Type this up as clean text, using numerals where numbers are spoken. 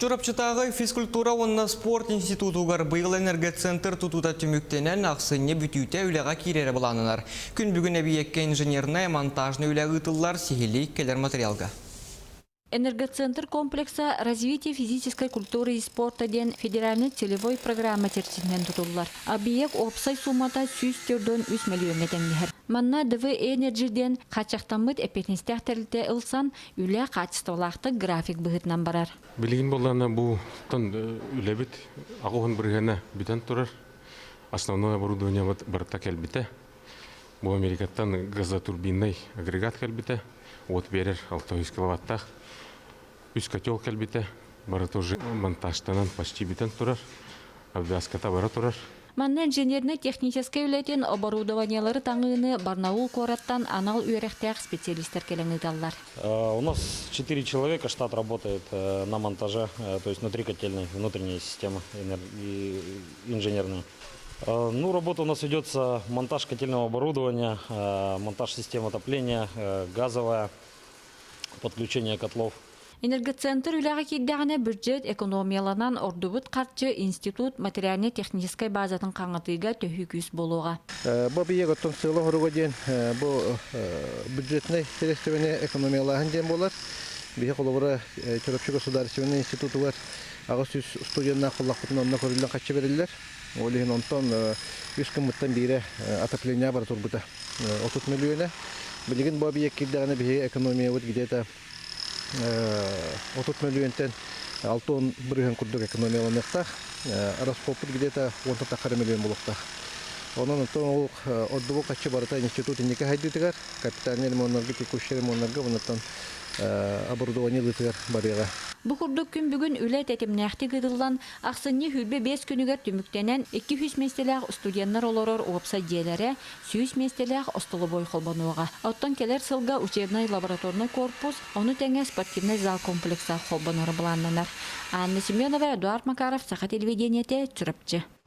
Чурапчытааҕы физкультура уонна спорт институтугар быйыл энергоцентр тутуута түмүктэнэн, ахсынньы бүтүүтэ үлэҕэ киирэрэ былааннанар. Күн бүгүн эбийиэккэ инженернэй, монтажнай үлэ ыытыллар, сиһилии кэлэр материалга. Энергоцентр комплекса «Развитие физической культуры и спорта» диэн федеральнай целевой программа чэрчитинэн тутуллар. Объект уопсай суумата 143 мөлүйүөҥҥэ тэҥнэһэр. Манна ДВ Energy диэн хааччахтаммыт эппиэтинэстээх тэрилтэ ылсан, үлэ хаачыстыбалаахтык график быһыытынан барар. Билигин буоллаҕына бу үлэбит аҕыс бырыһыана бүтэн турар. Основное оборудование барыта кэлбитэ. Бу Америкаттан газотурбинный агрегат кэлбитэ. Уот биэрэр 600 киловаттаах. Үс котел кэлбитэ. Барыта уже монтажтанан почти бүтэн турар. Обвязката бара турар. Манна инженернэй-техническэй үлэтин оборудованиелары таҥыыны Барнаул куораттан анал үөрэхтээх специалистар кэлэн ыыталлар. У нас 4 человека штат работает на монтаже, то есть внутри котельной, внутренняя система инженерная. Ну, работа у нас ведется монтаж котельного оборудования, монтаж системы отопления, газовая, подключение котлов. Энергоцентр үлэҕэ киирдэҕинэ бюджет экономияланан ордубут харчы институт материальнай-техническэй базатын хаҥатыыга төһүү күүс буолуоҕа. Бу объект оттон сыала-соруга диэн бу бюджетнай средствэни экономиялааһын диэн буолар. Биһи холобура Чурапчы государственнай институтугар 800 студеннаах буоллахпытына онно көрүллэн харчы бэриллэр. Ол иһин онтон үс гыммыттан биирэ отопление бара турбута 30 мөлүйүөнэ. Билигин бу объект киирдэҕинэ биһиги экономиябыт где-то 30 мөлүйүөнтэн 60 бырыһыан курдук экономияланыахтаах. Расхоппут где-то 10 тахара мөлүйүөн буолуохтаах. Онон оттон ол ордубу хаччы барыта институт инники хайдыытыгар, капитальный ремоннарга, текущий ремоннарга, оннуттан оборудование ылыытыгар барыаҕа. Бу курдук күн бүгүн үлэ тэтимнээхтик ыытыллан, ахсынньы 25 күнүгэр түмүктэнэн, 200 миэстэлээх студеннар олорор уопсай дьиэлэрэ, 100 миэстэлээх остолобуой холбонуоҕа. Оттон кэлэр сылга учебнай-лабораторнай корпус, ону тэҥэ спортивнай зал комплекса холбоноро былааннанар. Анна Семенова, Эдуард Макаров, Саха телевидениетэ, Чурапчы.